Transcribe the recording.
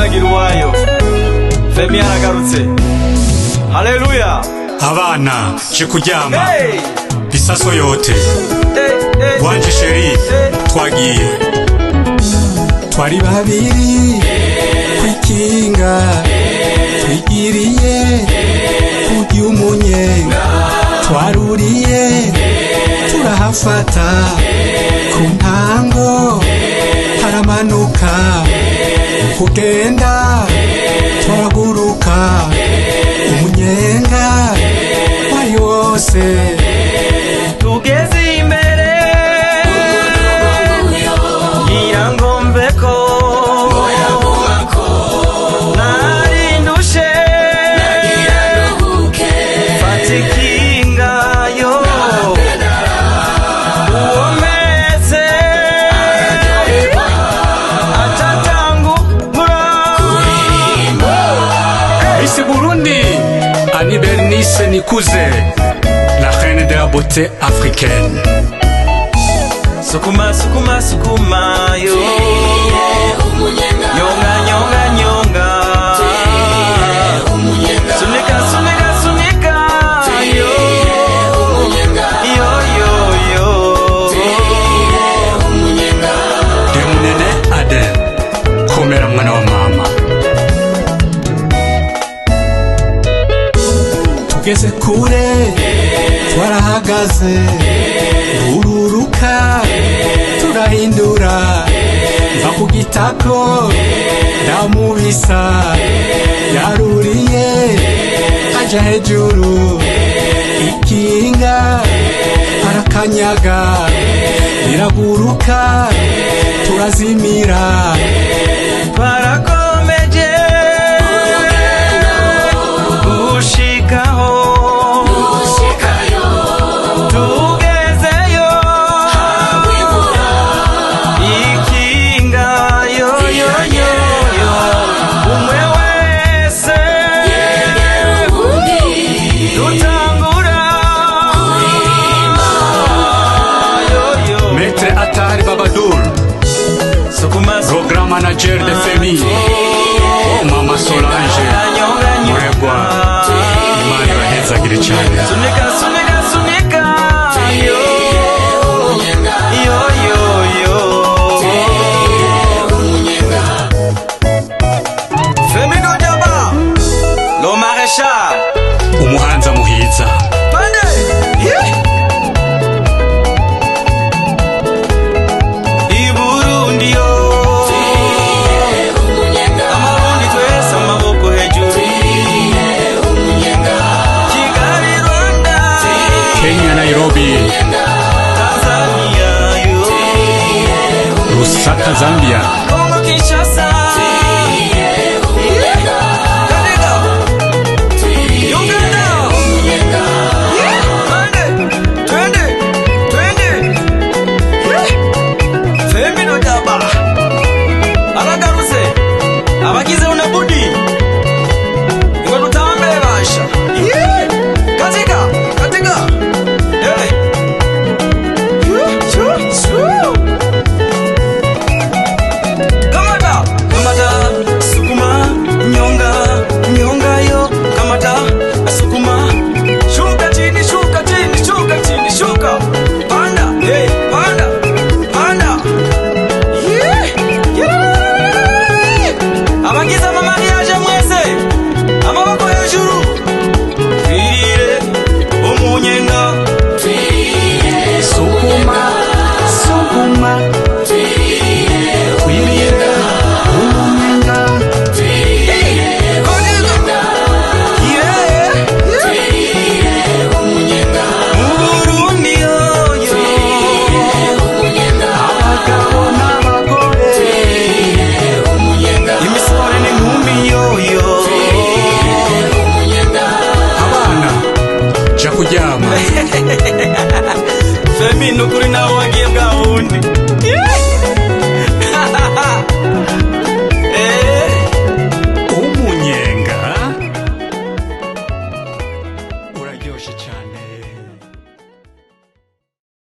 Agira uwayo. Femi aragarutse. Haleluya. Abana, je kuryama. Hey! Bisaso yote. Hey, hey. Wanje chéri, twagiye. Twari babiri kwikinga, twigiriye kurya umunyenga, twaruriye turahafata ku ntango, haramanuka kugenda, turaguruka, umunyenga wari wose. Tugeze imbere, ngira ngo mveko narindushe, fata ikinga yo, uwo meze atatangura. Miss Burundi, Annie Bernice Nikuze, la reine de la beauté africaine. Sukuma, sukuma, sukuma yo, nyonga, nyonga, nyonga, sunika, sunika, sunika yo, yo, yo, yo. Demunene Adel, komera mwana wa mama. Tugeze kure twarahagaze, ururuka turahindura, mva ku gitako ndamubisa, yaruriye aja hejuru, ikinga arakanyaga, riraguruka, turazimira. Twarakomeje gushikaho, tugezeyo ikinga yo, yo, yo, yo, umwe wese dutangura yo, yo. Maître Atari Babadour, Sukuma. Le grand manager de famille. Oh Mama Solange, Nyonga. Muregwa, Imana ibahezagire cyane. Sunika, sunika, sunika yo, yo, yo, yo. Femido Jaba, le maréchal. Umuhanza muhiza. Twende. I Burundi yo, Amarundi twese amaboko hejuru. Kigali, Rwanda. Kenya, Nairobi. Tanzania yo. Lusaka, Zambia. Congo Kinshasa. Katika Uganda. Twende, twende, twende. Femino Jaba aragarutse, abagize unabudi ngo dutambe basha. Katika, katika. Eh. Chu, chu. Kamata, kamata, sukuma, nyonga, nyonga yo, kamata, sukuma, shuka chini, shuka chini, shuka chini, shuka, panda, hey, panda, panda, yeah, yeah. Abagize amamariage mwese, amaboko hejuru, twirire umunyenga. Sukuma, sukuma, twirire umunyenga. Yeah, mu Burundi yo, yo. Abagabo n'abagore. Imisore n'inkumi yoyo. Abana, ja kuryama. Femi, nukuri nawe wagiye bwa wundi.